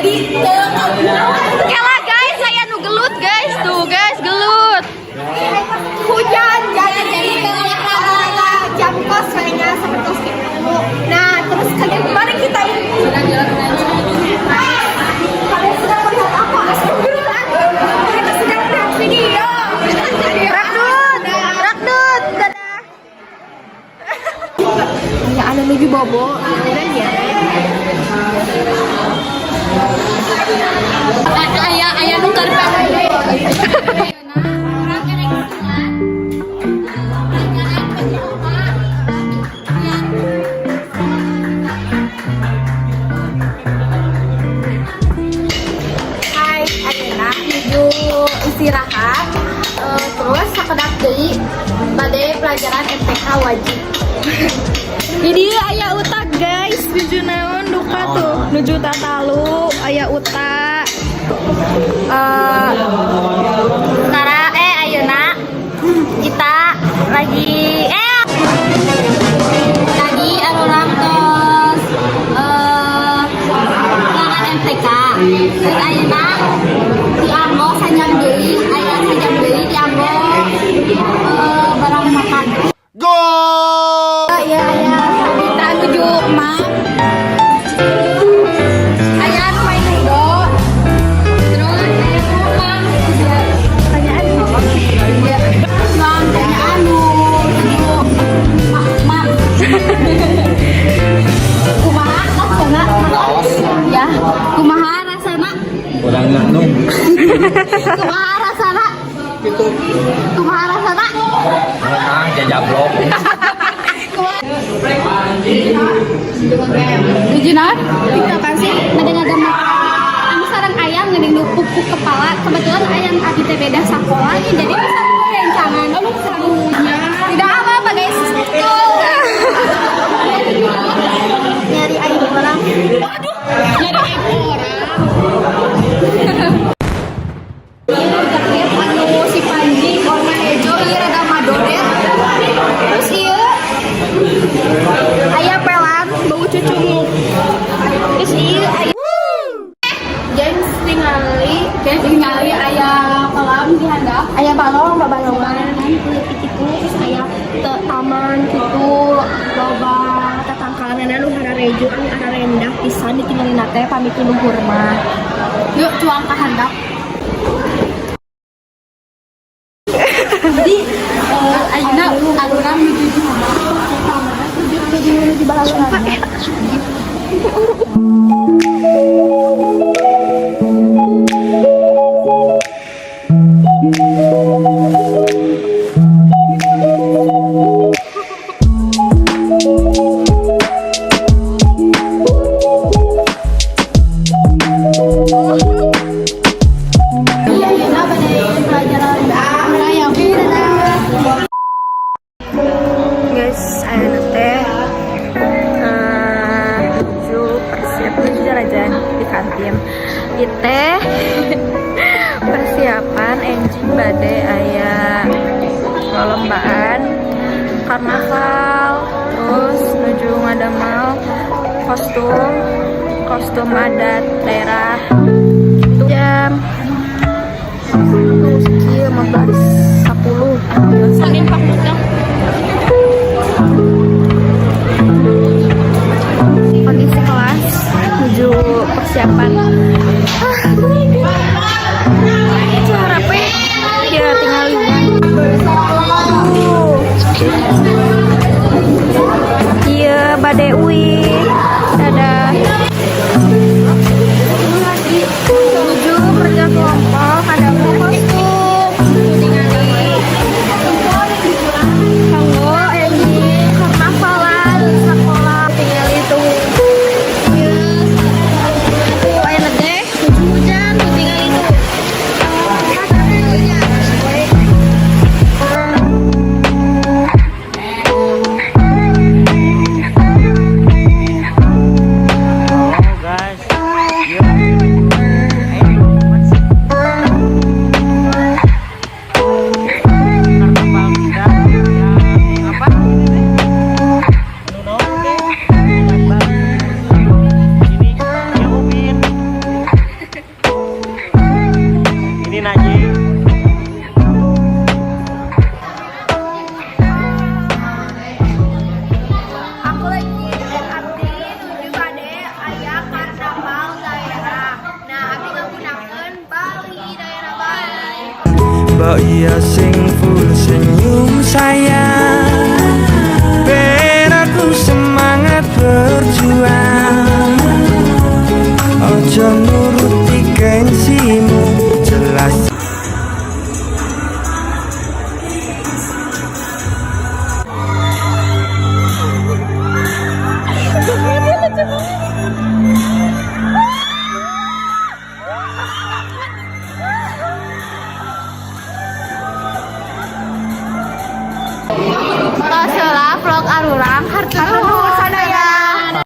Jadi teu. Kela guys, saya nu gelut guys, tuh guys gelut. Hujan, jadi olahraga jam kos kayaknya sampai kos gitu. Nah, terus kalian kemarin kita ini kalian sedang melihat apa? Astagfirullahaladzim. Kita sedang melihat video. Rakdut, rakdut, dadah. Ya, ada nuju bobo, ya udah ya. Aya aya nu keur. Urang erek silat. Pelajaran PJOK yang Hai, ayeuna nuju istirahat. Terus sakedap deui bade pelajaran MTK wajib. Jadi aya utak guys, nuju naon duka tuh, nuju tatalu, aya utak. Sekarang ayeuna kita lagi tadi urang tos ulangan MTK. Terus ayeuna dianggo sajam deui, aya sajam deui dianggo barang makan. Gol! Ya ya, kita nuju mak. Aya nu main ludo. Terus aya nu mang tanyaan. Ya, mang tanyaan nu nuju mak mak. Kumaha rasana? Ya, kumaha rasana? Kurang nung. Kumaha rasana? Kumaha rasana? Ah, jajablok. Nuju naon? Apaan sih? Ngada-ngada anu sareng ayam geuning nu pupuk kepala. Kebetulan ayam abi teh beda sakola jadi bisa rencangan. Tidak apa-apa guys. Tuh. Nyari air orang. Waduh, nyari air orang. Ieu jaket anu si Panji warna hejo, ieu rada madodet. Terus ieu aya pelan bau cucunguk. Terus ieu aya James tingali, Guys, tingali aya kolam di handap. Aya balong, babalongan gitu, terus aya taman gitu, loba tatangkalan nu hararejo, anu hararendah pisan ditinggalin teh pami ti luhur mah. Yuk, cuang ka handap. Jadi, ayeuna urang nuju di handap. Nuju nuju balongan. Iya, ayeuna bade pelajaran ayam. Guys, ayeuna teh nuju persiapan nuju jalan di kantin. Ieu teh persiapan enjing bade aya lolombaan karnaval, terus nuju ngadamel kostum kostum adat daerah gitu. Jam 15.10. Salim Pak Mutang. Kondisi kelas menuju persiapan. Ah, cara ya tinggal lihat. Iya, bade uih. Dadah. Menuju kerja kelompok ada kostum, tingali. Mbok iya sing full senyum sayang.